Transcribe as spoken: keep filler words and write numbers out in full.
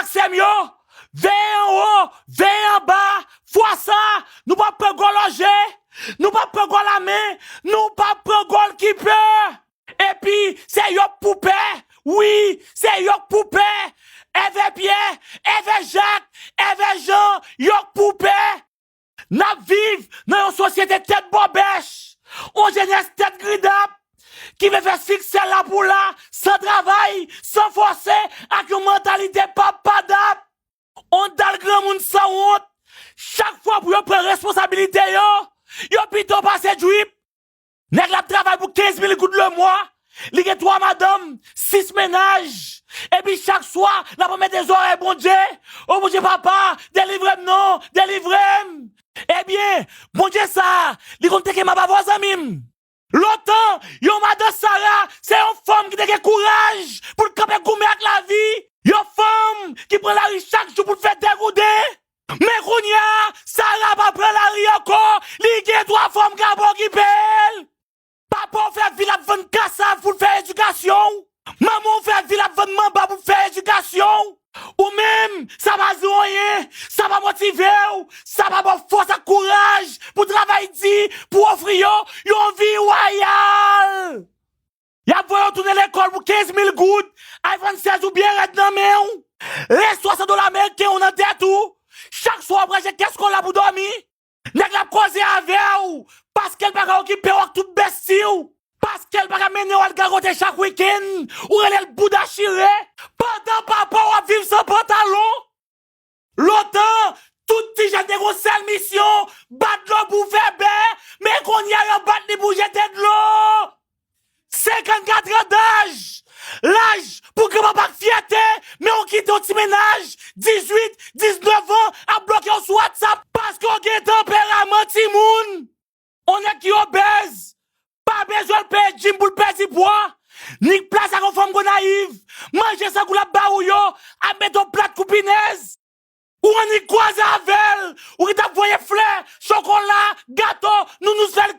Sè m yo, veye anwo, veye anba, fwa sa, nou p ap pran gòl òje, nou p ap pran gòl a men, nou p ap pran gòlkipè. Epi, se yo k pou pè, wi, se yo k pou pè. Èvè Pyè, èvè Jak, èvè Jan, yo k pou pè. N ap viv nan yon sosyete tèt bòbèch, yon jenès tèt gridap, ki vle fè siksè la pou la, san travay, san fòse, ak yon mantalite pap padap. On dal granmoun sanwont, chak fwa pou yo pran responsabilite yo, yo pito pase drip. Nèg la ap travay pou kenz mil goud lemwa, li gen twa madanm, sis mennaj, epi chak swa, l ap anmède zòrèy Bondye. O Bondye papa, delivre m non, delivre m. Ebyen, Bondye sa, li konn teke m ap avè w zanmi m. Lontan, yon madan Sara, se yon fanm ki te gen kouraj pou l kanpe goumen ak lavi. Yon fanm ki pran lari chak jou pou l fè degouden. Men kounye a, Sara pa pran lari ankò, li gen twa fanm k ap okipe l. Papa w fè vi l ap vann kasav pou l fè edikasyon w. Manman w fè vi l ap vann manba pou l fè edikasyon w. Ou menm, sa pa di w anyen, sa pa motive w, sa pa ba w fòs ak kouraj pou travay di, pou ofri yo yon vi wayal. Y ap voye w tounen lekòl pou kenz mil goud, iPhone sèz ou byen rèd nan men w. Res swasant dola ameriken w nan tèt ou. Chak swa w ap rache kès kola pou dòmi. Nèg la ap koze avè w, paske l pa ka okipe w ak tout bèsti w. Paske l pa ka mennen w al gagote chak wikenn, ou rele l bouda chire. Pandan papa w ap viv san pantalon. Lontan, tout ti jèn te gon sèl misyon, bat dlo pou fè bè, men kounye a yo bat li pou jete dlo. Senkannkat an daj, laj pou granpapa k fyète, men ou kite yon ti mennaj, dizuit, diznèf an, ap bloke w sou WhatsApp paske w gen tanperaman timoun. On nèg ki obèz, pa bezwen l peye gym pou l pèdi pwa. Nik plas ak yon fanm Gonayiv, manje san gou l ap ba ou yo, ap mete w plat kou pinèz. Ou annik kwaze avè l, ou ki t ap voye flè, chokola, gato, nounous fè l